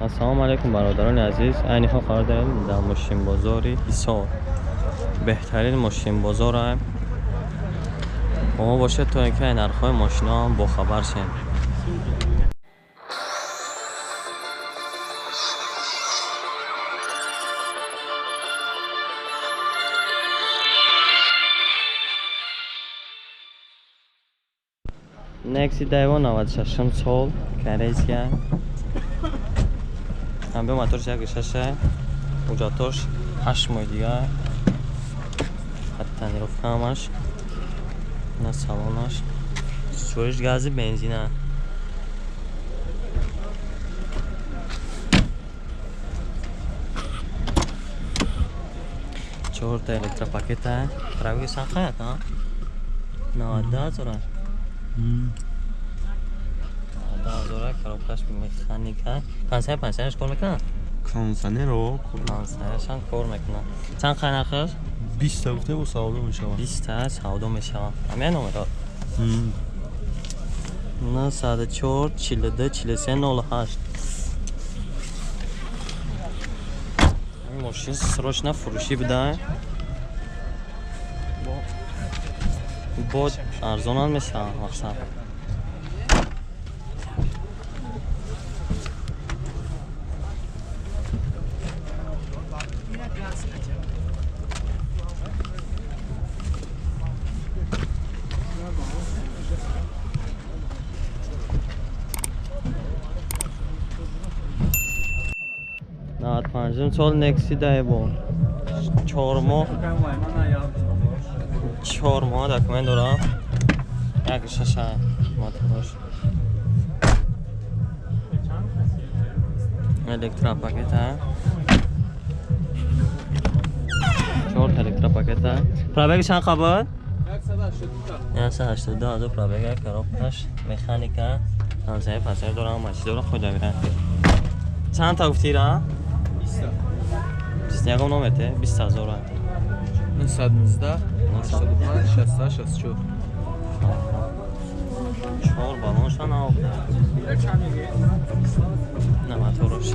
Ассалому алайкум бародарони азиз. Айни ҳол қарор дорем дар мошинбозори Ҳисор. Беҳтарин мошинбозор бо мо бошед, то ин ки нархҳои мошиноам бохабар шем. Нексия Daewoo 96 сол, корейская. Ҳамбе моторш 1.6, ҳуҷҷатош 8 моҳи дигар. Ҳатто тонировка ҳамаш. На салонаш. Сӯиш гази бензина. Чорта электропакета. Пробеги чанд қаят, а? 92 ҳазора. 92 ҳазора, коробкаш механика. Кондиционер пансионерш кор мекунад? Кондиционеро Кондиционершам кор мекунад. Чанд қай нархаш? 20 та гуфте, бо савдо мешавад. 20 та савдо мешавад. Ҳамин номерот? 904 42 43 08. Ин мошин срочно фурӯшӣ буда. Бо арзонам мешавад мақсад. 95 сол Нексия Daewoo. 4 моҳ, 4 моҳ документ дорам. 1.6 мотораш. Электропакета. Чорта электропакета. Пробеги чанд қабат? 182 ҳазор пробега, коробкаш механика, ҳамсоя пасер дорам, ҳама чиз дорам, худ мебирам. Чанд та гуфтира? 20 ягон номете? 20 ҳазора. 919 85 68 64. Чор баллонша нав. На мотораш.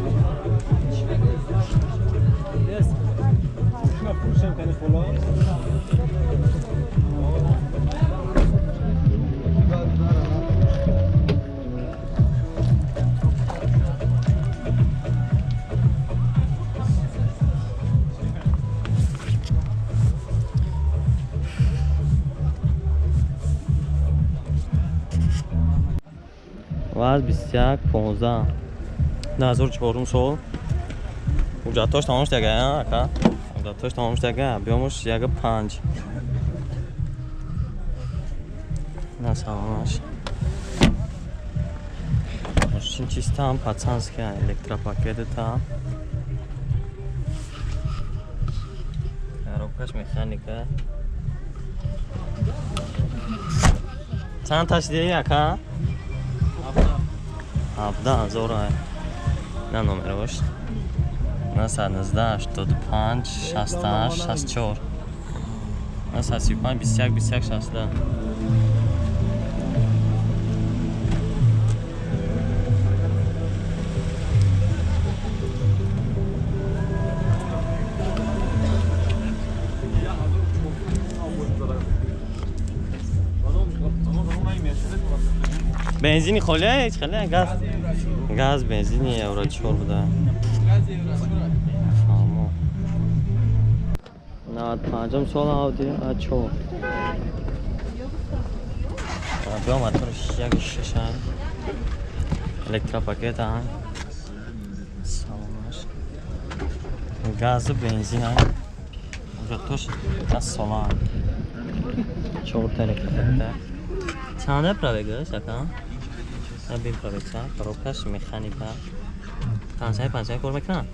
Ваз 21 15 2004 сол. Ҳуҷҷатҳош тамом шудага, ака? Ҳуҷҷатҳош тамом шудага, биёмуш 1.5. На салонаш. Мошин чистам, пацанская, электропакетта. Коробкаш механика. Чанд та шидии, ака? 17 ҳазора. На номерош. 919 85 68 64. 935 21 21 62. Бензини холия ҳеч хеле газ? Газ бензини евро 4 буда. Фаҳмо. 95 сол Audi A4. Биё моторш 1.6, электропакета. Салонаш. Газу бензина. Ҳуҷҷатош аз сола. Чорта электропакета. Чанда пробегаш, ака? Бин пробегша, коробкаш механика. Кондиционер пансионер кор мекунад?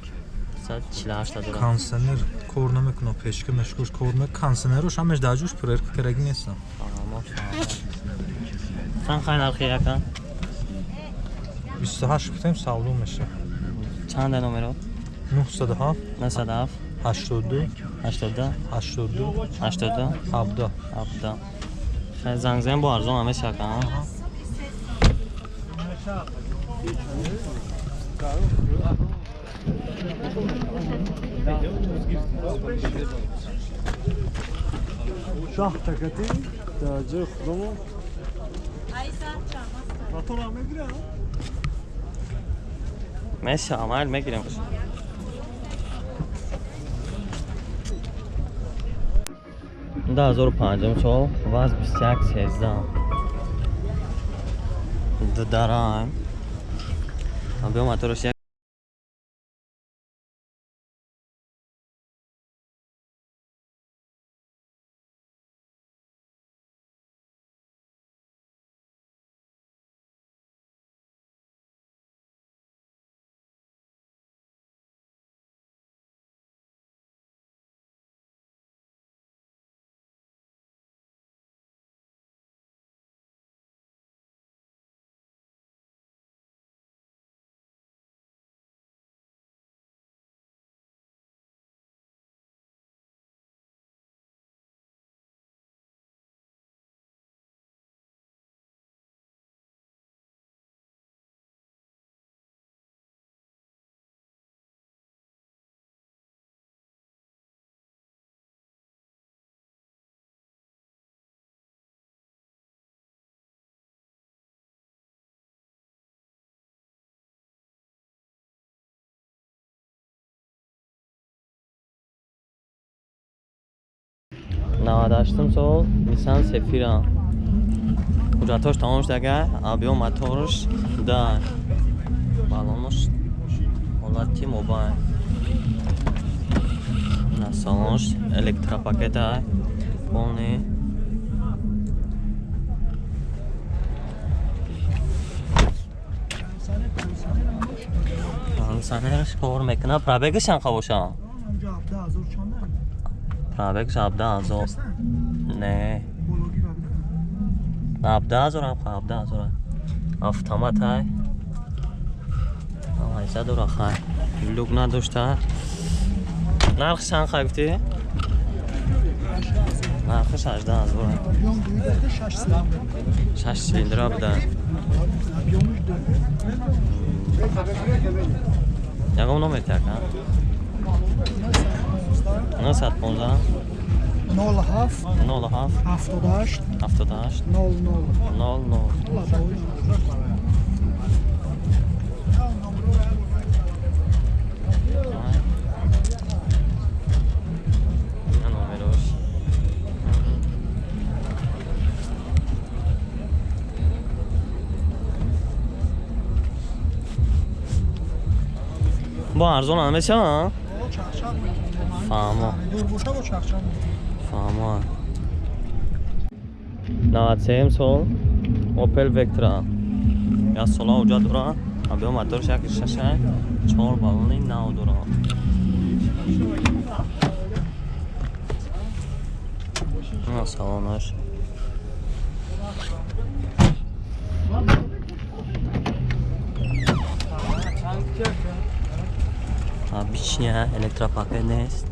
148 ҳазор. Кондиционер кор намекунад, пешка мешкош кор мекунад. Кондиционерош ҳамаш дар ҷош, проверка кардаги нестам. Фаҳмо, фаҳмо. Чанд қай нархи, ака? 28 гуфтем, савдо мешавад. Чанда номеро? 907 907 82 82 82 82 17. 17. Хай, занг занем, бо арзон ҳам мешавад, ака. Шах такати дар ҷои худомо моторам мегирам. Меса, амал мегирем. 2005 сол ваз 21 13 дудараем. Биё мотораш 98 сол Nissan Cefiro. Ҳуҷҷатҳош тамом шудага, объём моторш да баллонош ҳолати мобайн. На салонш электропакета полный. Кондиционерш кор мекунад. Пробегаш чанд боша? Пробегаш 17 000. Не. 17 000 ам, 17 000. Автомат ай. Айса дора хай. Люк надошта. Нарх чанд хай гуфтӣ? Нархаш 18 000. Шаш цилиндра буда. Ягон номер так, а? 915 07 07 78 78 00 00. Ина номерош. Бо арзон ҳам мешавад? Фаҳмо. Фаҳмо. 93 сол Opel Vectra. Як сола ҳуҷҷат дора. Объём моторш як шаша, чор баллони нав дора. Ина салонаш. Обычный электропакет нест.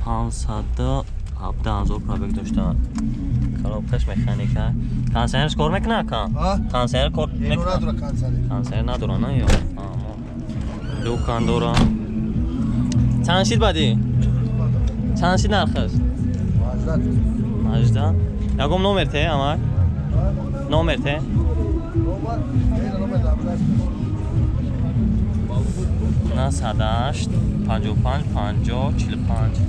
517 000 пробег дошта. Коробкаш механика. Кондиционерш кор мекунад ака? Кондиционер кор мекунад? Кондиционер надора, на ё? Фаҳмо. Люкан дора. Чанд шид баъди? Чанд шид нархаш? 18. Ягон номер те, амак? Номер те? 908 55 50 45.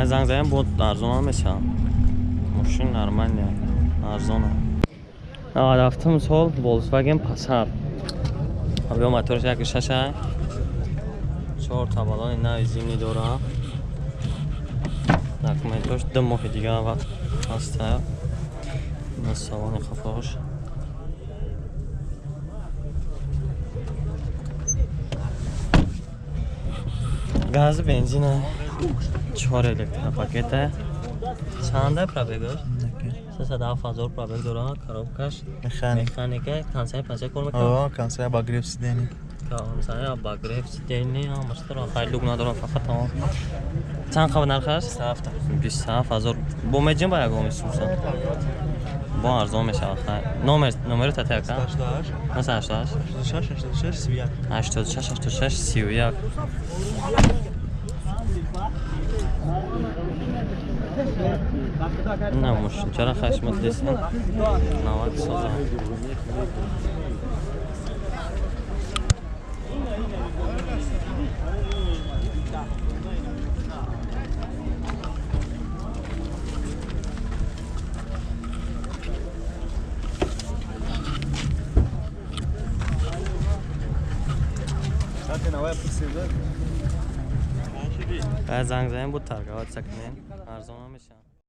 Занг заем, бо арзон мешавам. Мошин нормальная, арзона. 97 сол Volkswagen Passat. Объём моторш як шаша. Чор та баллони нави зимний дора. Документош 2 моҳи дига вақт ҳаста. На салони хафош. Газ, бензина. Чор электропакета. Чанда пробегаш? 307 ҳазор пробег дорад, коробкаш механика, консерв панча кор мекунад. О, консерв обогрев сидений. Консерв обогрев сидений, ҳамаш дорад. Хай люк надорад, фақат тамом. Чанд қабат нархаш? 27. 27 ҳазор. Бо меҷин ба ягон месӯзад. Бо арзон мешавад. Хай. Номер номери тата яка? 88 88 86 86 31. 86 86 31. На мошинчара хашмат десен. Навак соза. Занг заем буд торговаться кунем. Арзон мешавад.